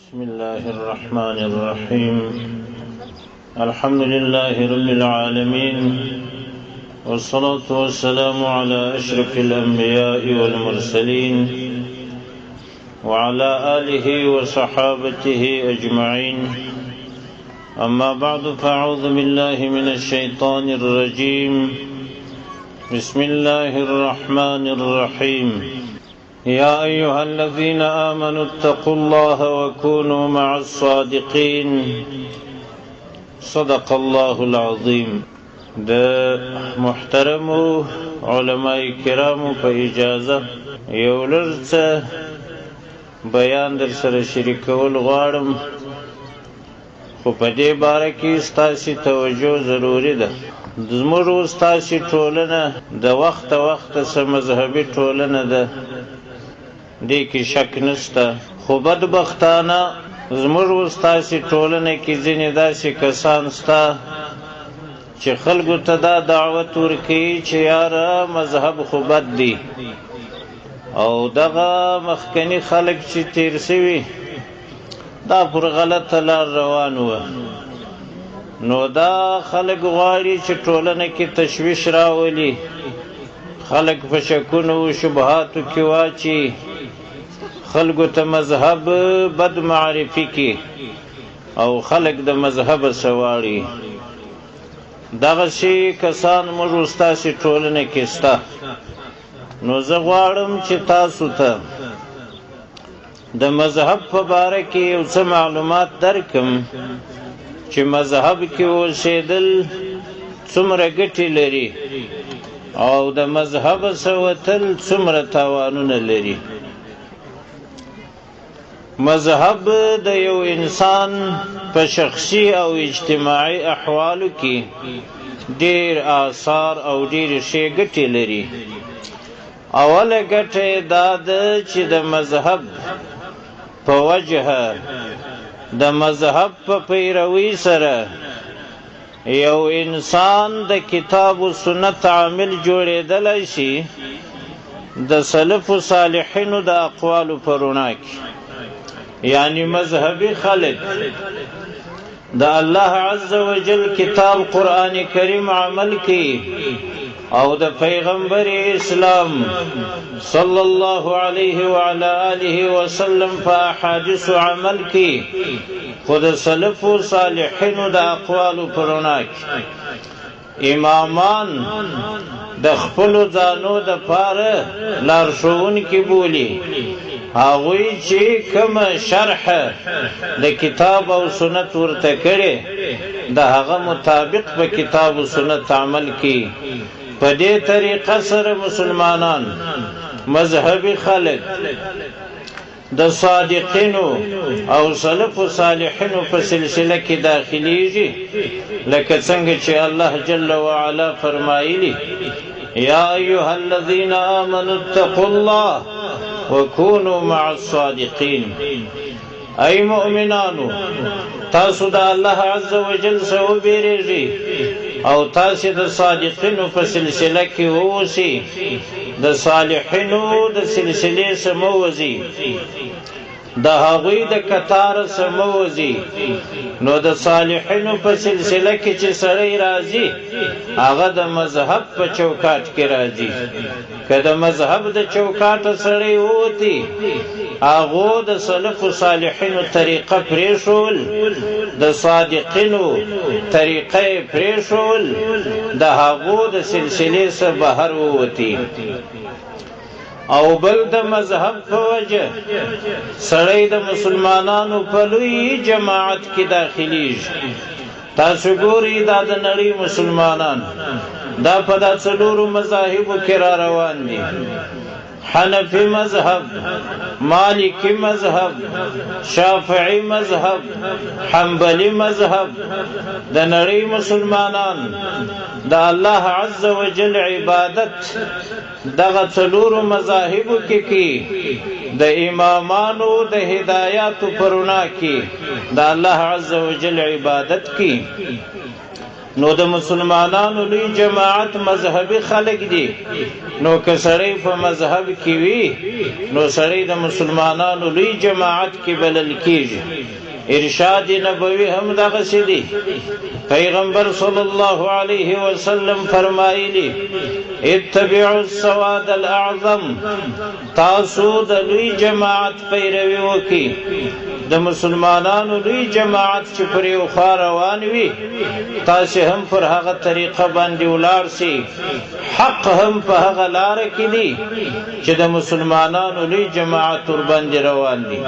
بسم الله الرحمن الرحيم. الحمد لله رب العالمين، والصلاة والسلام على أشرف الأنبياء والمرسلين وعلى آله وصحابته أجمعين. أما بعد، فأعوذ بالله من الشيطان الرجيم. بسم الله الرحمن الرحيم. يا أيها الذين آمنوا اتقوا الله وكونوا مع الصادقين. صدق الله العظيم. د محترمو علماء کرامو په اجازه یو لږ څه بیان در سره شریکول غواړم، خو په دې باره کې ستاسې توجه ضروري ده. زموږ او ستاسې ټولنه د وخته وخته څه مذهبي ټولنه ده، دې کې شک نشته، خو بدبختانه زموږ او ستاسې ټولنه کې ځینې داسې کسان شته چې خلکو ته دا دعوت ورکوي چې یاره مذهب خو بد دی، او دغه مخکني خلک چې تیر سوي دا پر غلطه لار روان وه. نو دا خلک غواړي چې ټولنه کې تشویش راولي، خلک په شکونو او شبهاتو کې واچي، خلکو ته مذهب بد معرفي کړي او خلک د مذهب سواړي. دغسې کسان موږ او ستاسې ټولنه کې شته. نو زه غواړم چې تاسو ته د مذهب په باره کې یو څه معلومات درکم چې مذهب کې اوسېدل څومره ګټې لري او د مذهب څخه وتل څومره تاوانونه لري. مذهب د یو انسان په شخصي او اجتماعي احوالو کې ډېر آثار او ډېرې ښې ګټې لري. اوله ګټه یې دا ده چې د مذهب په وجه، د مذهب په پیروي سره یو انسان د کتاب و سنت عامل جوړېدلی شي، د سلف و صالحینو د اقوالو په رڼا کې. یعنی مذهبي خلک د الله عز وجل کتاب قرآن کریم عمل کوي او د پیغمبر اسلام صلی الله علیه وعلى آله وسلم په احادیث عمل کوي، خو د سلف و صالحینو د اقوالو په رڼا کې. امامان د خپلو ځانو د پاره لارښوونکي بولي، هغوی چې کومه شرح د کتاب او سنت ورته کړې د هغه مطابق په کتاب او سنت عمل کوي. په دې طریقه سره مسلمانان مذهبي خلک د صادقینو او سلف صالحینو په سلسله کې داخليږي، لکه څنګه چې الله جل وعلا فرمایلی: یا ایها الذین آمنوا اتقوا الله وکونوا مع الصادقین. ای مؤمنانو، تاسو د الله عز وجل څخه وبېرېږئ او تاسو د صادقینو په سلسله کې واوسئ، د صالحینو د سلسلې څخه مه وځئ، د هغوی د کتار څخه مه وځئ. نو د صالحینو په سلسله کې چې سړی راځي هغه د مذهب په چوکاټ کې راځي. که د مذهب د چوکاټه سړی ووتی، هغو د سلف صالحینو طریقه پرېښول، د صادقینو طریقه یې پرېښول، د هغو د سلسلې څخه بهر ووتی. او بل د مذهب په وجه سړی د مسلمانانو په لوی جماعت کې داخلیږي. تاسو ګورئ دا د نړۍ مسلمانان دا په دا څلورو مذاهبو کې را روان دي: حنفي مذهب، مالکی مذهب، شافعي مذهب، حنبلي مذهب. د نړۍ مسلمانان د الله عز وجل عبادت دغه څلورو مذاهبو کې کی، د امامانو د هدایاتو په رڼا کې د الله عز وجل عبادت کی. نو د مسلمانانو لوی جماعت مذهبي خلک دي. نو که سړی په مذهب کې وي نو سړی د مسلمانانو لوی جماعت کې بلل کیږي. ارشاد نبوي هم دغسې دی. پیغمبر صلی الله علیه وسلم فرمایلی: اتبعوا السواد الاعظم، تاسو د لوی جماعت پیروي وکړئ. د مسلمانانو لوی جماعت چې پر یو خوا روان وي، تاسو هم پر هغه طریقه باندې ولاړ سئ. حق هم په هغه لاره کې دی چې د مسلمانانو لوی جماعت ورباندې روان دي.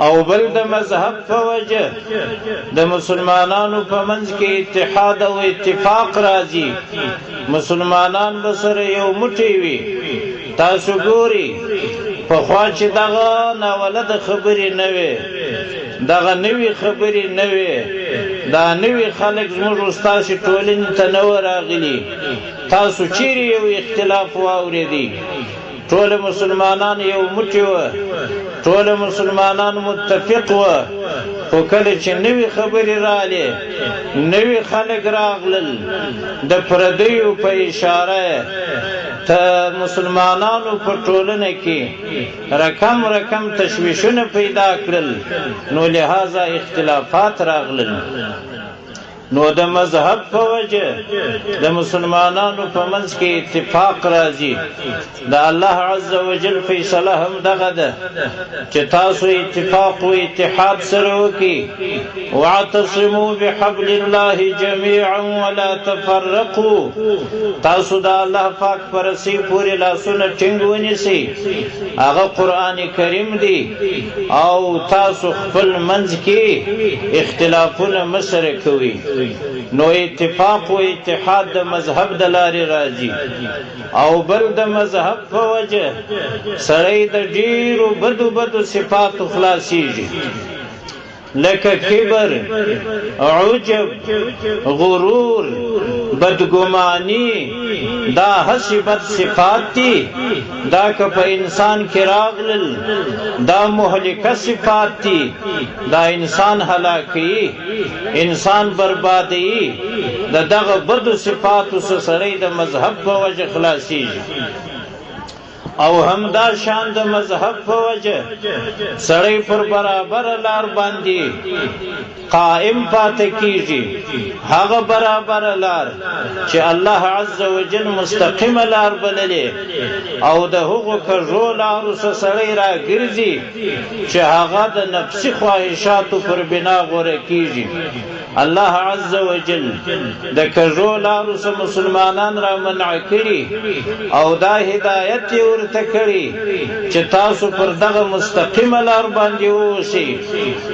او بل د مذهب په وجه د مسلمانانو په منځ کې اتحاد او اتفاق راځي. مسلمانان به سره یو موټی وي. تاسو ګوري پخوا چې دغه ناولده خبرې نه وې، دغه نوې خبرې نه وې، دا نوي خلک زموږ ستاسې ټولنې ته نه وه راغلي. تاسو چیرې یو اختلاف واورېدی؟ ټول مسلمانان یو موټي وه، ټول مسلمانان متفق وه. خو کله چې نوې خبرې رالې، نوي خلک راغلل، د پردیو په اشاره ته مسلمانانو په ټولنه کې رقم رقم تشویشونه پیدا کړل، نو لهذا اختلافات راغلل. نو د مذهب په وجه د مسلمانانو په منځ کې اتفاق راځي. د الله عز وجل فیصله هم دغه ده چې تاسو اتفاق او اتحاد سره وکړئ. واعتصموا بحبل الله جميعا ولا تفرقوا. تاسو د الله پاک پر رسۍ پورې لاسونه ټینګ ونیسئ، هغه قرآن کریم دی، او تاسو خپل منځ کې اختلافونه مه سره کوئ. نو اتفاق او اتحاد د مذهب د لارې راځي. او بل د مذهب په وجه سړی د ډیرو بدو بدو صفاتو خلاصیږي، لکه کبر، عجب، غرور، بدګماني. دا هسې بد صفات دي. دا که په انسان کې راغلل، دا مهلکه صفات دي، دا انسان هلاکوي، انسان بربادوي. د دغه بدو صفاتو څخه سړی د مذهب په وجه خلاصیږي. او همدا شان د مذهب په وجه سړی پر برابر لار باندې قائم پاتې کیږي، هغه برابر لار چې الله عز وجل مستقیمه لار بللې، او د هغو کږو لارو څخه سړی راګرځي چې هغه د نفسي خواهشاتو پر بنا غوره کیږي. الله عز وجل د کږو لارو څخه مسلمانان را منع کړي او دا هدایت یې ورته کړی چې تاسو پر دغه مستقیمه لار باندې واوسئ.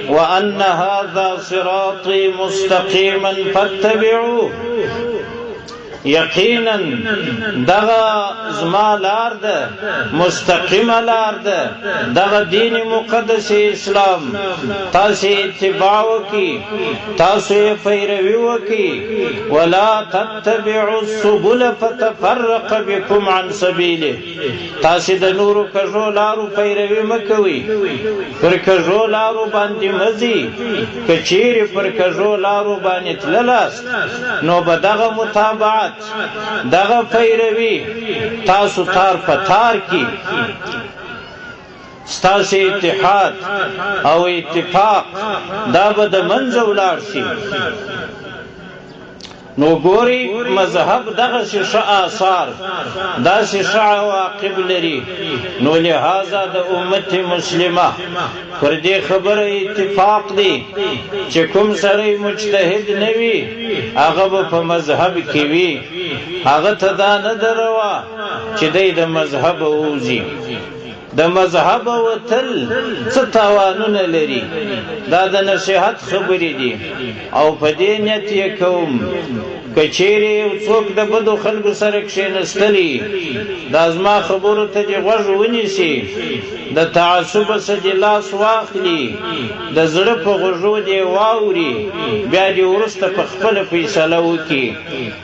وان هذا صراطي مستقیما فاتبعوه. یقینا دغه زما لار ده، مستقیمه لار ده، دغه دین مقدس اسلام، تاسو اتباع وکړئ، تاسو یې پیروي وکړئ. ولا تتبعوا السبل فتفرق بكم عن سبیله. تاسو د نورو کږو لارو پیروي مه کوئ، پر کږو لارو باندې مه ځئ. که چیرې پر کږو لارو باندې تللاست، نو به دغه متابعت، دغه پیروي تاسو تار په تار کی، ستاسو اتحاد او اتفاق دا به د منځه ولاړ شي. نو ګوري مذهب دغسې ښه آثار، داسې ښه عواقب لري. نو لهذا د امت مسلمه پر دې خبره اتفاق دی چې کوم سړی مجتهد نه وي، هغه به په مذهب کې وي. هغه ته دا نه ده روا چې دی د مذهب ووځي. د مذهب وتل څه تاوانونه لري، دا د نصیحت خبرې دي. او په دې نیت یې کوم که چیرې یو څوک د بدو خلکو سره کښېنستلی، دا زما خبرو ته دې غوږ ونیسي، د تعصب څخه دې لاس واخلي، د زړه په غوږو دې واوري، بیا دې وروسته په خپله فیصله وکړي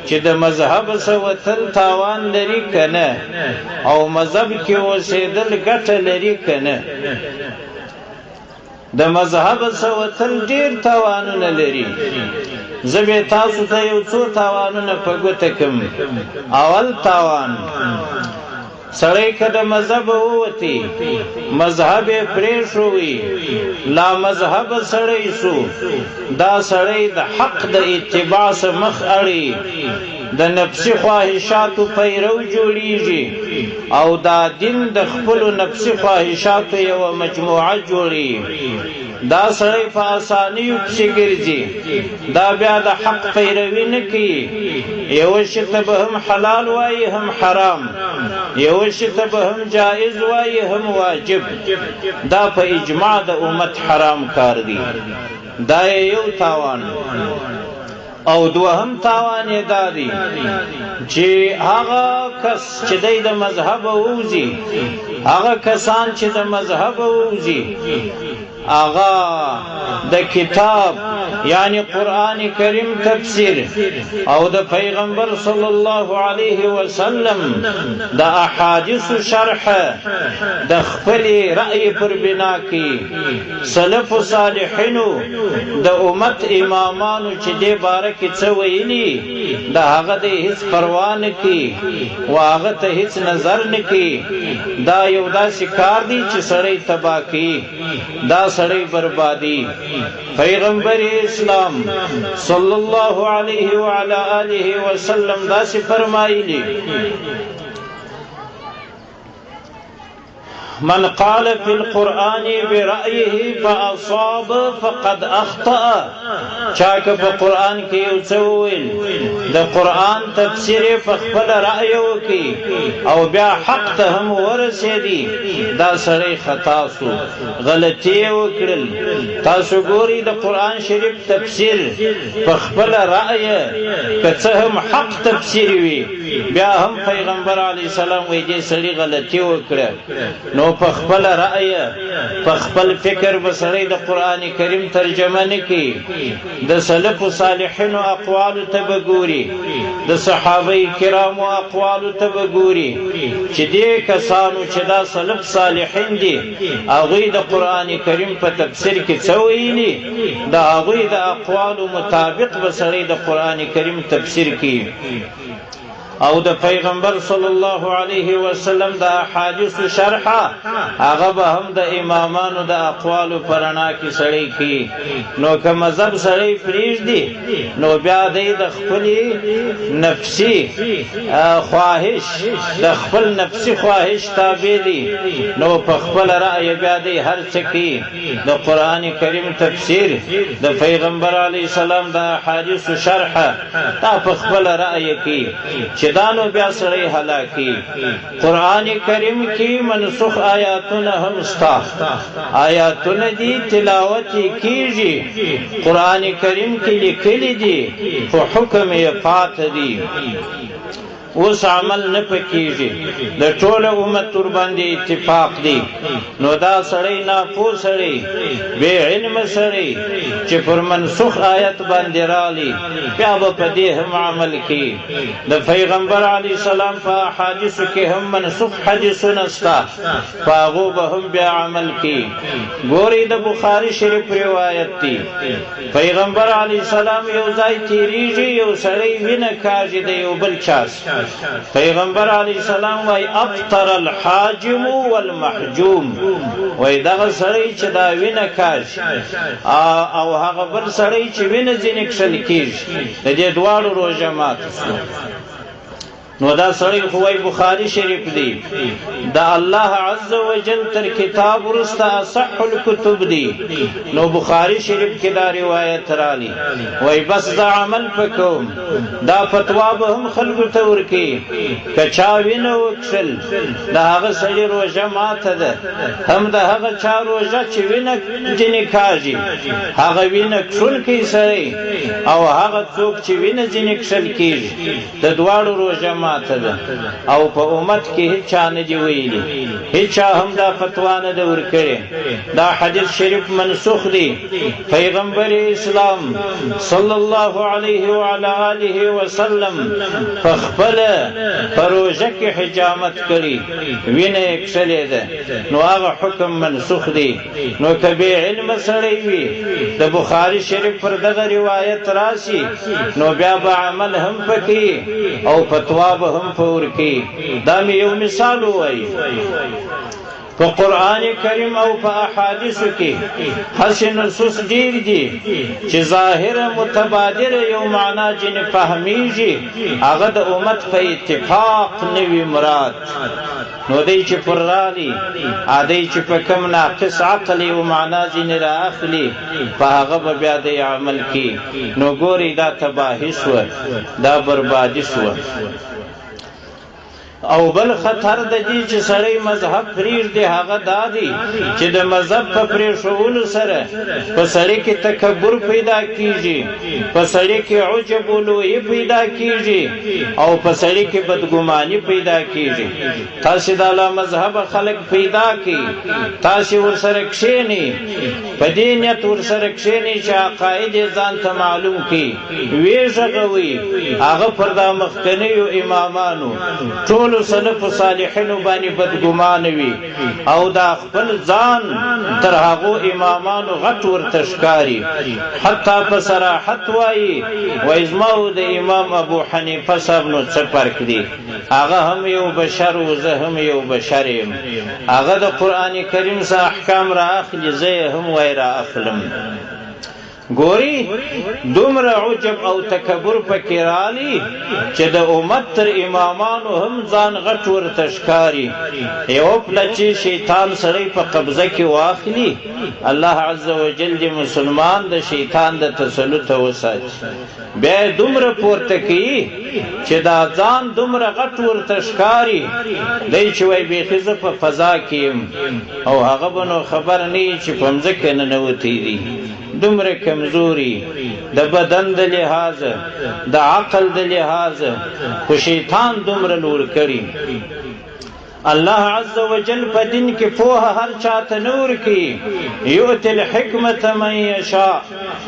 چې د مذهب څخه وتل تاوان لري که نه، او مذهب کې اوسېدل ګټه لري که نه. د مذهب څخه وتل ډیر تاوانونه لري. زه به تاسو ته یو څو تاوانونه په ګوته کړم. اول تاوان، سړی که د مذهب ووتی، مذهب یې پرېښوی، لا مذهب سړی سو، دا سړی د حق د اتباع څخه مخ اړي، د نفسي خواهشاتو پیرو جوړیږي او دا دین د خپلو نفسي خواهشاتو یوه مجموعه جوړي. دا سړی په اسانیو پسې ګرځي، دا بیا د حق پیروي نه کوي. یو شي ته به هم حلال وایي هم حرام، یو شي ته به هم جائز وایي هم واجب. دا په اجماع د امت حرام کار دی. دا یو تاوان. او دوهم تاوان یې دا دی چې هغه کس چې دی د مذهب ووځي، هغه کسان چې د مذهب ووځي، هغه د کتاب یعنی قرآن کریم تفسیر او د پیغمبر صلی الله علیه وسلم د احادیث شرح د خپل رأی پر بنا کی سلف صالحینو د امت امامانو چې دې باره کې څه ویلي د هغه د هیڅ پروا نه کی و هغه ته هیڅ نظر نه کی. دا یو داسې کار دی چې سړی تباه کی، دا سړی بربادي. پیغمبر اسلام صلی الله علیه وعلى آله وسلم داسې فرمایلی، من قال في القرآن برأيه فأصاب فقد أخطأ. چا که په قرآن کې یو څه وویل، د قرآن تفسیر یې په خپل رأی وکړي او بیا حق ته هم ورسېدي، دا سړی خطا سو، غلطي یې وکړل. تاسو ګورئ د قرآن شریف تفسیر په خپل رأی که څه هم حق تفسیر وي، بیا هم پیغمبر علیه السلام وایي دې سړي غلطي وکړه. نو په خپل رأی په خپل فکر به سړی د قرآن کریم ترجمه نه کوي، د سلف صالحینو اقوالو ته به ګوري، د صحابه کرامو اقوالو ته به ګوري چې دې کسانو چې دا سلف صالحین دي هغوی د قرآن کریم په تفسیر کې څه ویلي، د هغوی د اقوالو مطابق به سړی د قرآن کریم تفسیر کوي. او د پیغمبر صلی الله علیه وسلم د احادیث شرح هغه به هم د امامانو د اقوالو په رڼا کې سړی کوي. نو که مذهب سړی پرېږدي نو بیا دی د خپلې نفسي خواهش، د خپل نفسي خواهش تابع دی، نو په خپل رأی بیا دی هر څه کوي. د قرآن کریم تفسیر، د پیغمبر علیه السلام د احادیث شرح دا په خپل رأی کوي چې دا نو بیا سړی هلاکي. قرآن کریم کې منسوخ آیاتونه هم ستا، آیاتونه دي تلاوت یې کیږي، قرآن کریم کې لیکلي دي خو حکم یې پاته دی، اوس عمل نه پکېږي، د ټوله امت ورباندې اتفاق دی. نو دا سړی ناپوه سړی، بې علمه سړی چې پر منسوخ آیت باندې راغلی بیا به په دې هم عمل کوي. د پیغمبر علیه السلام په احادیثو کې هم منسوخ حدیثونه سته، په هغو به هم بیا عمل کوي. ګورئ د بخاري شریف روایت دی، پیغمبر علیه السلام یو ځای تېرېږي، یو سړی وینه کاږي د یو بل چا. پیغمبر علیه السلام وای افطر الحاجم والمحجوم، وای دغه سړی چې دا وینه کاږي او هغه بل سړی چې وینه ځینې کښل کېږي، د دې دواړو روژه ماته سوه. نو دا سړی خو وای بخاری شریف دی، د الله عز وجل تر کتاب وروسته اصح الکتب دی، نو بخاری شریف کې دا روایت رالی. وای بس دا عمل پکوم، دا فتوا به هم خلکو ته ورکي، که چا وینه وکښل د هغه سړي روژه ماته ده، هم د هغه چا روژه چې وینه ځینې کاږي هغه وینه کښونکی سړی او هغه څوک چې وینه ځینې کښل کېږي، د دواړو روژه ماته. ماته ده او په امت کې هیچا نه دی ویلي، هیچا هم دا فتوا نه ده ورکړې. دا حدیث شریف منسوخ دی. پیغمبر اسلام صلی الله علیه وعلى آله وسلم په خپله په روژه کې حجامت کړی، وینه یې کښلې ده، نو هغه حکم منسوخ دی. نو که بې علمه سړی وي، د بخاري شریف پر دغه روایت راشي، نو بیا به عمل هم پکې او فتوا به هم په ورکي. دا مې یو مثال ووایي. په قرآن کریم او په احادیثو کې هسې نصوص ډېر دي چې ظاهره متبادره یو معنا جنې فهمیږي، هغه د امت په اتفاق نه وي مراد. نو دی چې پر راغی، دی چې په کوم ناقص عقل یو معنا ځینې را اخلي، په هغه به بیا دی عمل کوي. نو ګورئ دا تباهي شوه، دا بربادي شوه. او بل خطر د دې چې سړی مذهب پرېږدي هغه دا دی چې د مذهب په پرېښولو سره په سړي کې تکبر پیدا کیږي، په سړي کې عجب و لویي پیدا کیږي او په سړي کې بدګماني پیدا کیږي. تاسې د لا مذهبه خلک پیدا کړئ، تاسې ورسره کښېنئ، په دې نیت ورسره کښېنئ چې عقاید یې ځان ته معلوم کړي، ویې غږوئ. هغه پر دا مخکنیو امامانو ټولو سلفو صالحینو باندې بدګمانه وي او دا خپل ځان تر هغو امامانو غټ ورته ښکاري، حتی په صراحت وایي، وایي زما او د امام ابو حنیفه صاحب نو څه فرق دی، هغه هم یو بشر و، زه هم یو بشر یم، هغه د قرآن کریم څخه احکام را اخلي، زه یې هم وای را اخلم. ګوري دومره عجب او تکبر پکې رالی چې د امت تر امامانو هم ځان غټ ورته ښکاري. یوه پله چې شیطان سړی په قبضه کې واخلي، الله عز وجل دې مسلمان د شیطان د تسلطه وساتي، بیا یې دومره پورته کوي چې دا ځان دومره غټ ورته ښکاري دی چې وایي بیخي زه په فضا کې یم، او هغه به نو خبر نه وي چې په مځکه ننوتی دی. دومره کمزوري د بدن د لحاظه، د عقل د لحاظه، خو شیطان دومره لوړ کړي. الله عز وجل په دین کې پوهه هر چاته نه ورکوي. یؤتي الحکمة من یشاء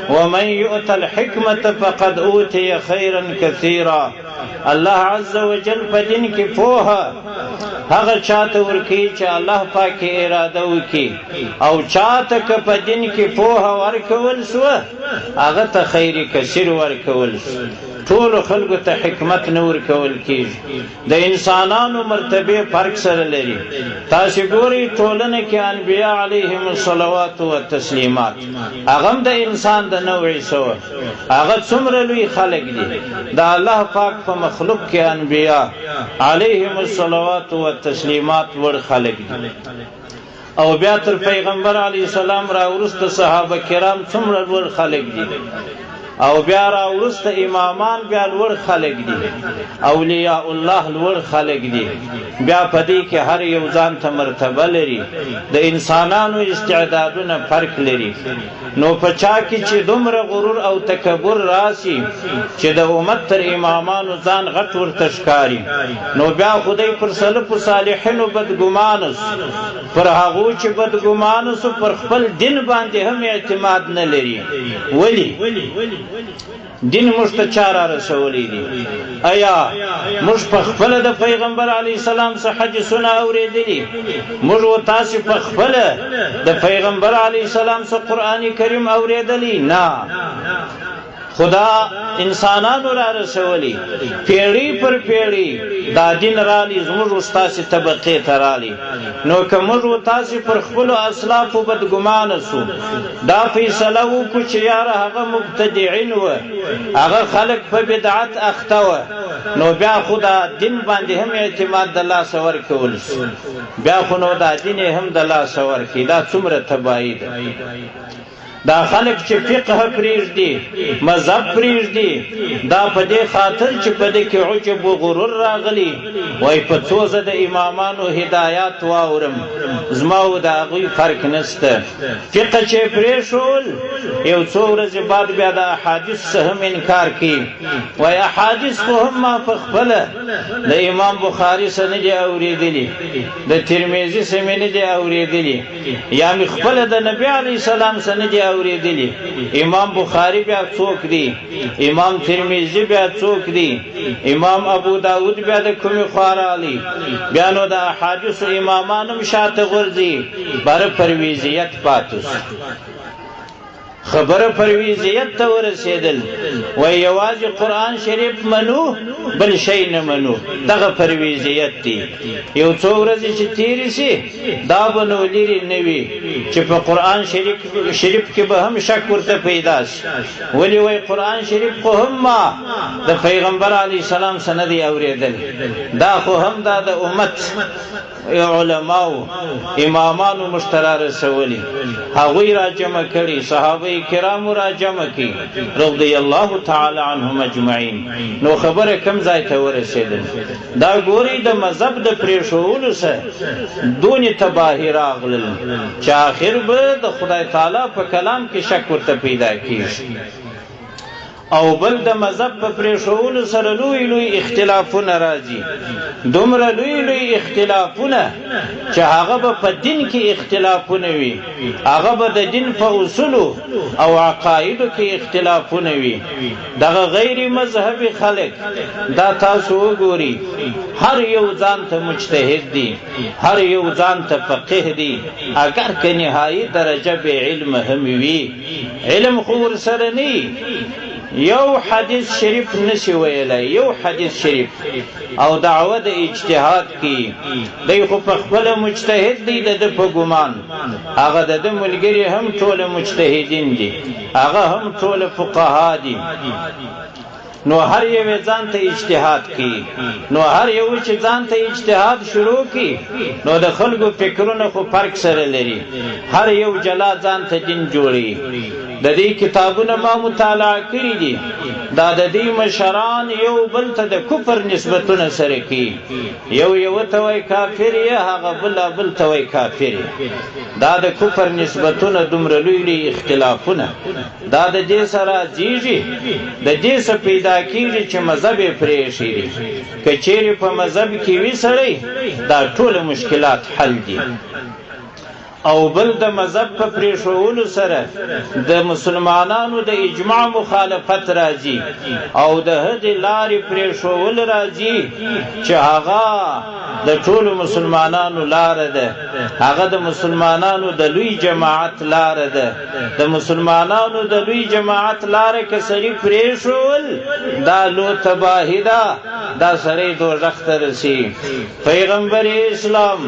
ومن یؤت الحکمة فقد اوتي خیرا کثیرا. الله عز وجل په دین کې پوهه هغه چاته ورکوي چې الله پاک اراده وکړي، او چاته که په دین کې پوهه ورکول سوه هغه ته خیر کثیر ورکول سو. ټولو خلکو ته حکمت نه ورکول کیږي. د انسانانو مرتبه فرق سره لري. تاسو ګورئ ټولنه کې انبیا علیهم الصلوات والتسلیمات هغه هم د انسان د نوعې سوه، هغه څومره لوی خلک دي. د الله پاک په مخلوق کې انبیا علیهم الصلوات والتسلیمات لوړ خلک دي. او بیا تر پیغمبر علیه السلام را وروسته صحابه کرام څومره لوړ خلک دي، او بیا را وروسته امامان بیا لوړ خلک دي، اولیاء الله لوړ خلک دي. بیا په دې کې هر یو ځان ته مرتبه لري، د انسانانو استعدادونه فرق لري. نو په چا کې چې دومره غرور او تکبر راسي چې د امت تر امامانو ځان غټ ورته ښکاري، نو بیا خدای پر سلفو صالحینو بدګمانه سو، پر هغو چې بدګمانه سو پر خپل دین باندې هم اعتماد نه لري. ولي دین موږ ته چا را رسولی دی؟ ایا موږ په خپله د پیغمبر علیه السلام څخه حدیثونه اورېدلي؟ موږ و تاسې په خپله د پیغمبر علیه السلام څخه قرآن کریم اورېدلی؟ نه، خدا انسانانو را رسولی، پیړۍ پر پیړۍ دا دین رالی، زموږ و ستاسې طبقې ته رالی. نو که موږ و تاسې پر خپلو اسلافو بدګمانه سو، دا فیصله وکړو چې یاره هغه مبتدعین وه، هغه خلک په بدعت اخته وه، نو بیا خو دا دین باندې هم اعتماد د لاسه ورکول سو، بیا خو نو دا دین یې هم د لاسه ورکړي. دا څومره تباهي ده. دا خلک چې فقه پرېږدي، مذهب پرېږدي، دا په دې خاطر چې په دې کې عجب و غرور راغلی، وایي په څو زه د امامانو هدایات واورم، زما او د هغوی فرق نشته. فقه چې پرېښول، یو څو ورځې بعد بیا د احادیث څخه هم انکار کوي، وایي احادیث خو هم ما ما په خپله د امام بخاري څه نه دي اورېدلي، د ترمذي څه مې نه دي اورېدلي، یا مې خپله د نبي علیه السلام څه نه دي اورېدلي. امام بخاري بیا څوک دی؟ امام ترمذي بیا څوک دی؟ امام ابو داود بیا د کومې خوا راغلی؟ بیا نو د احادیثو امامان هم شاته غورځي، باره پرویزیت پاتې شو. خبره پرویزیت ته ورسېدل، وایي یوازې قرآن شریف منو بل شی نه منو، دغه پرویزیت دی. یو څو ورځې چې تېرې سي دا به نو لیرې نه وي چې په قرآن شریف کې به هم شک ورته پیدا سي. ولې؟ وایي قرآن شریف خو هم ما د پیغمبر علیه السلام څخه نه دی اورېدلی، دا خو هم دا د امت علماو امامانو موږ ته را رسولي، هغوی را جمع کړي، صحابه کرامو را جمع کړي رضی الله تعالی عنهم اجمعین. نو خبره کم ځای ته ورسېدل؟ دا ګوري د مذهب د پرېښولو سره دونې تباهي راغلل چې آخر به د خدای تعالی په کلام کې شک ورته پیدا کیږي. او بل د مذهب په پرېښولو سره لوی لوی اختلافونه راځي، دومره لوی لوی اختلافونه چې هغه به په دین کې اختلافونه وي، هغه به د دین په اصولو او عقایدو کې اختلافونه وي. دغه غیر مذهبي خلک دا تاسو وګوري، هر یو ځان ته مجتهد دی، هر یو ځان ته فقیه دی، اگر که نهایی درجه بې علم هم وي، علم خو ورسره نه. یو حدیث شریف نشي ویلی، یو حدیث شریف، او دعوه د اجتهاد کی دی، خو په خپله مجتهد دی. د ده په ګمان هغه د ده ملګري هم ټول مجتهدین دي، هغه هم ټول فقها دي. نو هر یو ځان ته اجتهاد کوي، نو هر یو چې ځان ته اجتهاد شروع کړي نو د خلکو فکرونه خو فرق سره لري، هر یو جلا ځان ته دین جوړي. د دې کتابونه ما مطالعه کړي دي، دا د دې مشران یو بل ته د کفر نسبتونه سره کوي، یو یو ته وایي کافر یې، هغه بل بل ته وایي کافر یې. دا د کفر نسبتونه دومره لوی لوی اختلافونه دا د دې سره زیږي، د دې څه پیدا کیږي چې مذهب یې پرېښی دی. که چیرې په مذهب کې وي سړی، دا ټول مشکلات حل دي. او بل د مذهب په پرېښولو سره د مسلمانانو د اجماع مخالفت راځي، او د هغې لارې پرېښول راځي چې هغه د ټولو مسلمانانو لاره ده، هغه د مسلمانانو د لوی جماعت لاره ده. د مسلمانانو د لوی جماعت لاره که سړي پرېښول دا لو تباهي ده، دا سړی دوزخ ته رسي. پیغمبر اسلام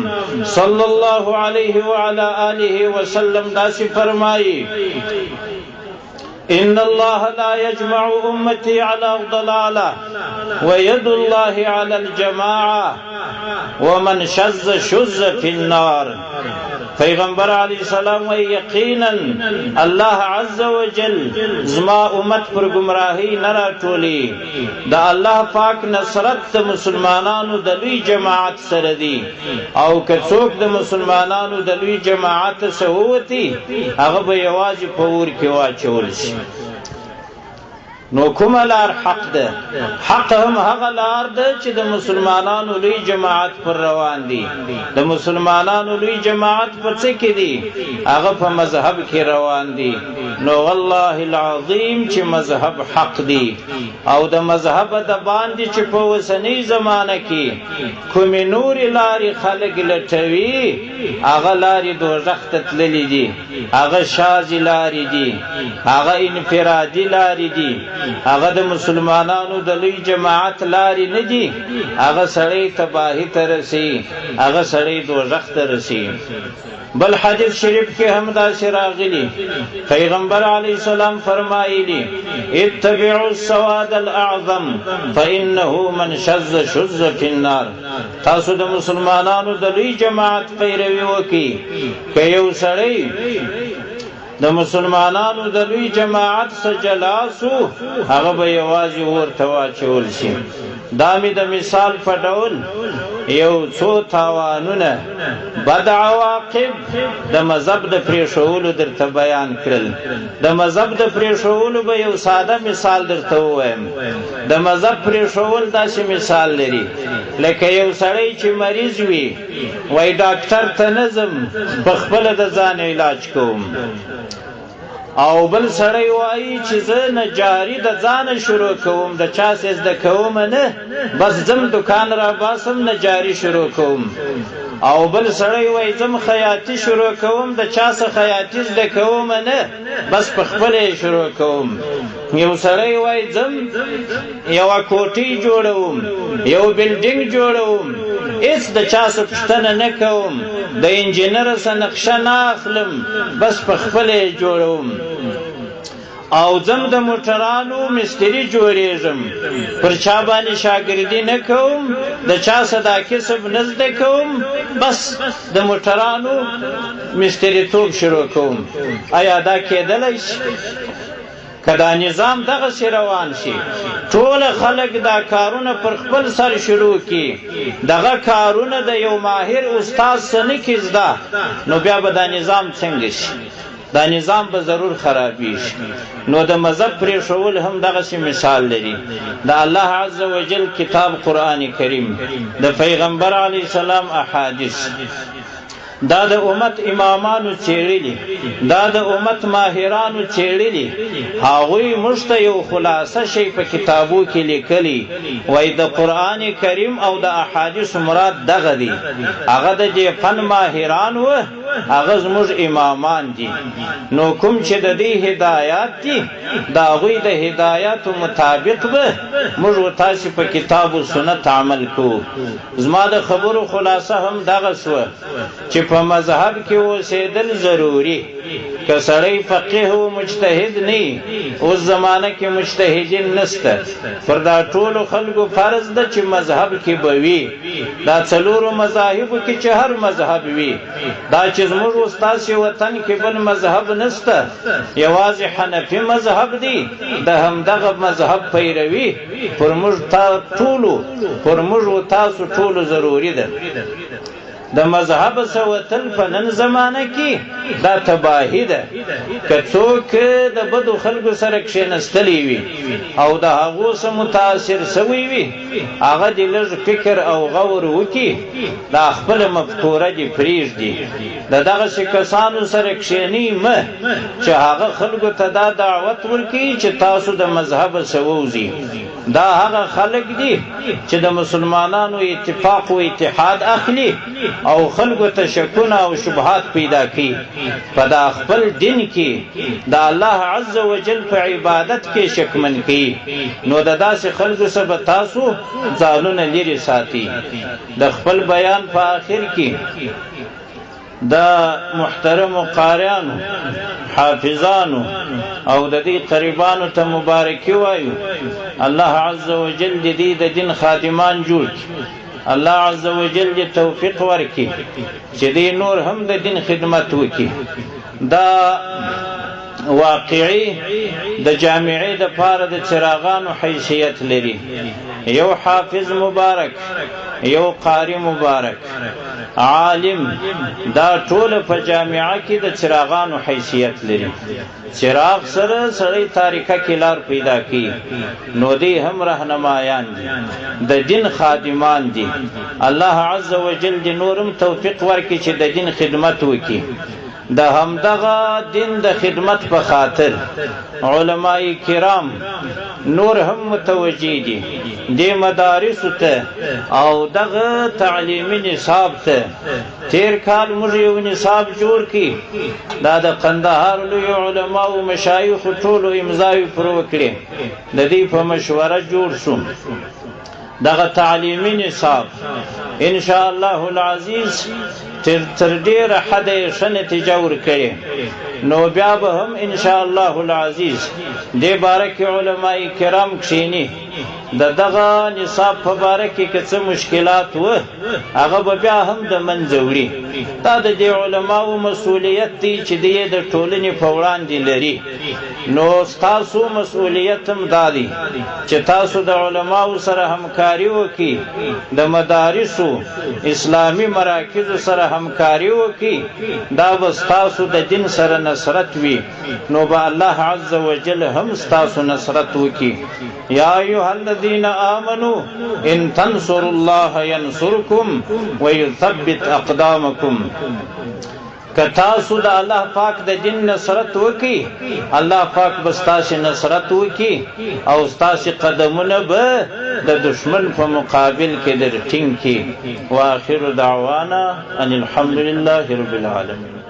صلی الله علیه وعلى آله وسلم داسې فرمایي: إن الله لا يجمع أمتي على ضلالة ويد الله على الجماعة ومن شذ شذ في النار. پیغمبر علیه السلام وایي یقینا الله عز وجل زما امت پر ګمراهۍ نه راټولي، د الله پاک نصرت د مسلمانانو د لوی جماعت سره دی، او که څوک د مسلمانانو د لوی جماعت څخه ووتی هغه به یوازې په اور کې واچول شي. نو کومه لار حق ده؟ حق هم هغه لار ده چې د مسلمانانو لوی جماعت پر روان دي. د مسلمانانو لوی جماعت په څه کې دي؟ هغه په مذهب کې روان دي. نو والله العظیم چې مذهب حق دی، او د مذهب د باندې چې په اوسنۍ زمانه کې کومې نورې لارې خلک لټوي هغه لارې دوزخ ته تللې دي، هغه شاذې لارې دي، هغه انفرادي لارې دي، هغه د مسلمانانو د لوی جماعت لارې نه دي. هغه سړی تباهي ته رسي، هغه سړی دوزخ ته رسي. بل حدیث شریف کې هم داسې راغلي، پیغمبر علیه السلام فرمایلی: اتبعوا السواد الاعظم فانه من شذ شذ فی النار. تاسو د مسلمانانو د لوی جماعت پیروي وکړئ، که یو سړی د مسلمانانو د لوی جماعت څخه جلا سو هغه به یوازې اور ته واچول شي. دا مې د مثال په ډول یو څو تاوانونه، بد عواقب د مذهب د پرېښولو درته بیان کړل. د مذهب د پرېښولو به یو ساده مثال درته ووایم. د مذهب پرېښول داسې مثال لري لکه یو سړی چې مریض وي، وایي ډاکټر ته نه ځم، په خپله د ځان علاج کوم. او بل سړی وایي چې زه نجاري د ځانه شروع کوم، د چا څه زده کوم نه، بس ځم دکان را باسم نجاري شروع کوم. او بل سړی وایي ځم خیاطي شروع کوم، د چا څه خیاطي زده کوم نه، بس په خپله یې شروع کوم. یو سړی وایي ځم یوه کوټۍ جوړوم، یو بلډینګ جوړوم، هېڅ د چا څه پوښتنه نه کوم، د انجینر څه نقشه نه اخلم، بس په خپله یې جوړوم. او ځم د موټرانو مستري جوړېږم، پر چا باندې شاګردي نه کوم، د چا څه دا کسب نه زده کوم، بس د موټرانو مستریتوب شروع کوم. ایا دا کېدلی شي؟ که دا نظام دغسې روان شي، ټوله خلک دا کارونه پر خپل سر شروع کړي، دغه کارونه د یو ماهر استاد څه نه کړي زده، نو بیا به دا نظام څنګه شي؟ دا نظام به ضرور خرابیږي. نو د مذهب پرېښول هم دغسې مثال لري. د الله عز وجل کتاب قرآن کریم، د پیغمبر علیه السلام احادیث، دا د امت امامانو څېړلي، دا د امت ماهرانو څېړلي، هغوی موږ ته یو خلاصه شی په کتابو کې لیکلي، وایي د قرآن کریم او د احادیثو مراد دغه دی. هغه د دې فن ماهران وه، هغه زموږ امامان دي. نو کوم چې د دې هدایات دي، د هغوی د هدایاتو مطابق به موږ و تاسې په کتاب و سنت عمل کوو. زما د خبرو خلاصه هم دغه سوه چې په مذهب کې اوسېدل ضروري. که سړی فقیه او مجتهد نه، اوس زمانه کې مجتهدین نشته، پر دا ټولو خلکو فرض ده چې مذهب کې به وي. دا څلورو مذاهبو کې چې هر مذهب وي، دا چې زموږ او ستاسې وطن کې بل مذهب نشته، یوازې حنفي مذهب دی، د همدغه مذهب پیروي پر موږ ټولو، پر موږ او تاسو ټولو ضروري ده. د مذهب څخه وتل په نن زمانه کې دا تباهي ده. که څوک د بدو خلکو سره کښېنستلی وي او د هغو څخه متاثر سوی وي، هغه دې لږ فکر او غور وکړي، دا خپله مفکوره دې پرېږدي. د دغسې کسانو سره کښېنئ مه چې هغه خلکو ته دا دعوت ورکوي چې تاسو د مذهب څخه ووځئ. دا هغه خلک دي چې د مسلمانانو اتفاق او اتحاد اخلي او خلکو ته شکونه او شبهات پیدا کوي. په دا خپل دین کې د الله عز وجل په عبادت کې شکمن کوي. نو د داسې خلکو څخه به تاسو ځانونه لرې ساتئ. د خپل بیان په آخر کې د محترمو قاریانو، حافظانو او د دې قریبانو ته مبارکي وایو. الله عز وجل دې دوی د دین خادمان جوړ کړي. الله عز وجل دې توفیق ورکړي چې دوی نور هم د دین خدمت وکړي. دا واقعي د جامعې د پاره د چراغانو حیثیت لري. یو حافظ مبارک، یو قاری مبارک، عالم، دا ټول په جامعه کې د چراغانو حیثیت لري. چراغ سره سړی تاریکه کې لار پیدا کوي. نو دی هم رهنمایان دي، د دین خادمان دي. الله عز وجل دې نورم توفیق ورکړي چې د دین خدمت وکړي. د همدغه دین د خدمت په خاطر علماء کرام نور هم متوجه دي دې مدارسو ته او دغه تعلیمي نصاب ته. تیر کال موږ یو نصاب جوړ کړي، دا د قندهار لوی علماء او مشایخو ټولو امضاوې پر وکړې، د دې په مشوره جوړ شو دغه تعلیمي نصاب. ان شاء الله العزیز تر ډېره حده یې ښه نتیجه ورکړې. نو بیا به هم ان شاء الله العزیز دې باره کې علماء کرام کښیني، د دغه نصاب په باره کې که څه مشکلات و هغه به بیا هم د منځه وړي. دا د دې علماو مسؤلیت دی چې دی د ټولنې په وړاندې لري. نو ستاسو مسؤلیت هم دا دی چې تاسو د علماو سره همکاري وکړي، د مدارسو اسلامي مراکزو سره همکاري وکړي، دا به ستاسو د دین سره نصرت وي، نو به الله عز وجل هم ستاسو نصرت وکړي. یا ایها الذین آمنو ان تنصروا الله ینصرکم ویثبت اقدامکم. که تاسو د الله پاک د دین نصرت وکړي، الله پاک به ستاسو نصرت وکړي او ستاسو قدمونه به د دشمن په مقابل کې در ټینګ کړي. واخر دعوانا ان الحمد لله رب العالمین.